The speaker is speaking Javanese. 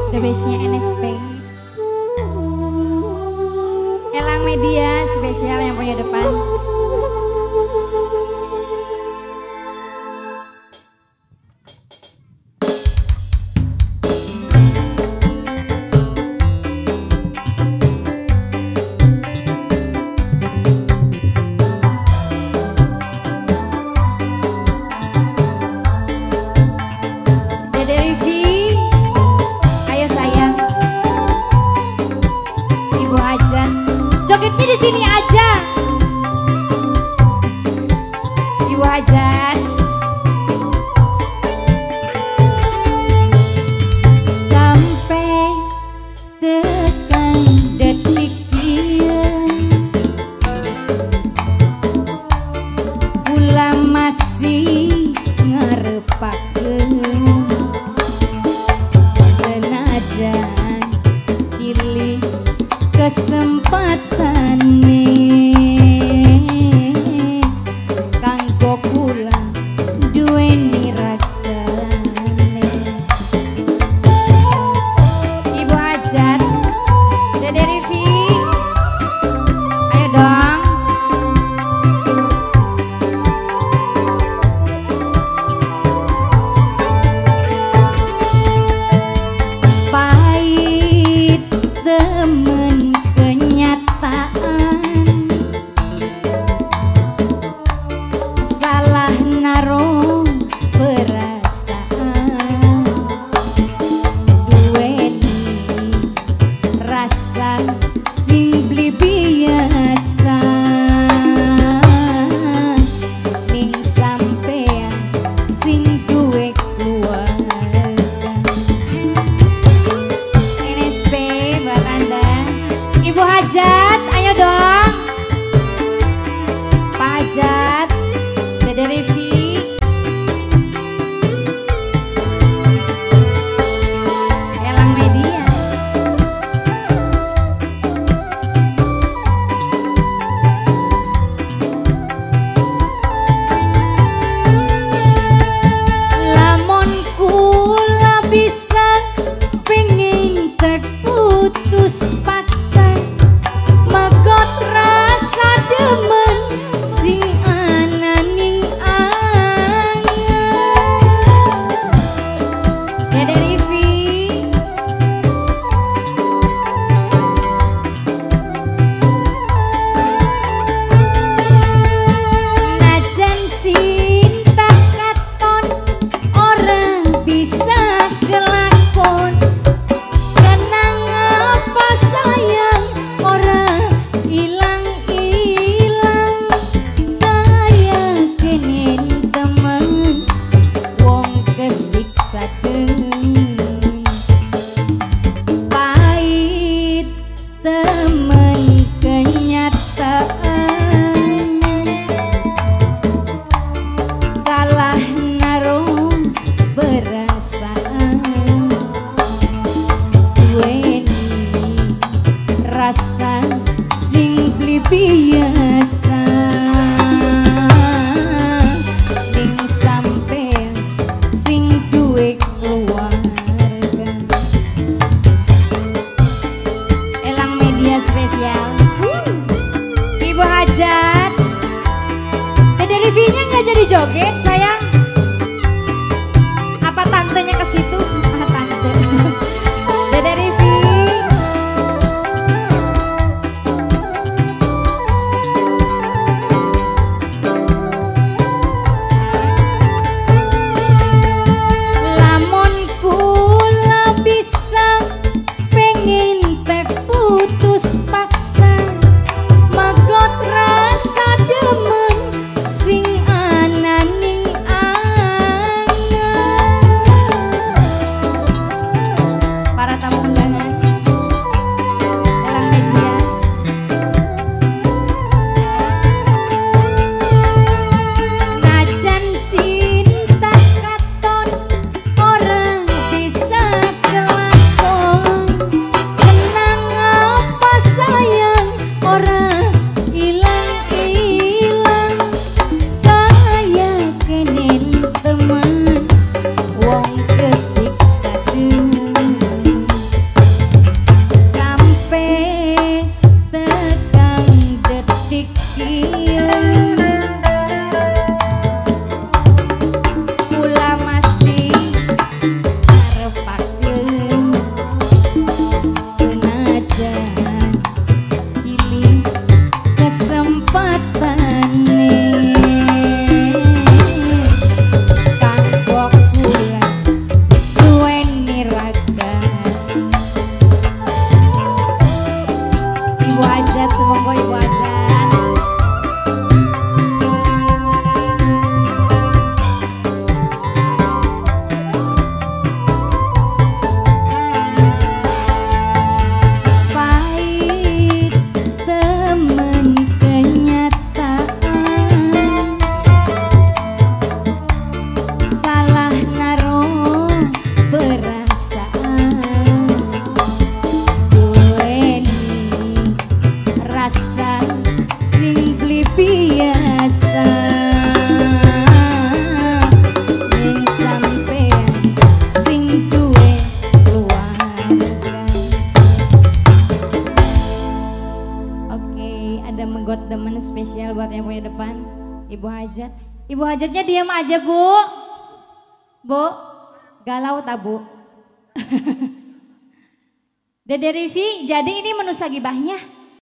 The best-nya NSP Elang Media spesial yang punya depan. Jogetnya di sini aja. Ibu Hajat. Sampai tekan detik dia, kula masih ngarepakeun senajan cilik kesempatane kanggo kula duweni ragane. Ibu Hajat, Dede Rivi, ayo dong. Pahit temen kenyataan, salah naruh perasaan, duweni rasa sing beli biasa, ning sampean sing duwe keluarga. NSP buat Anda. Ibu Hajat, ayo dong. Pak Hajat, Dede Rivi, Elang Media. Lamun kula bisa pengin tek putus paksa, magot rasa demen sing ana ning angen. Dede Rivi, najan cinta katon ora bisa kelakon, kenang apa sayang ora ilang-ilang, kaya kenen temen wong kesiksa demen. Pahit temen kenyataan, salah naruh perasaan, duweni rasa sing beli biasa, ning sampean sing duwe keluarga. Got Demen spesial buat yang punya depan. Ibu Hajat. Ibu Hajatnya diam aja, Bu. Bu, galau tak, Bu? Dede Rivi, jadi ini menu sagibahnya.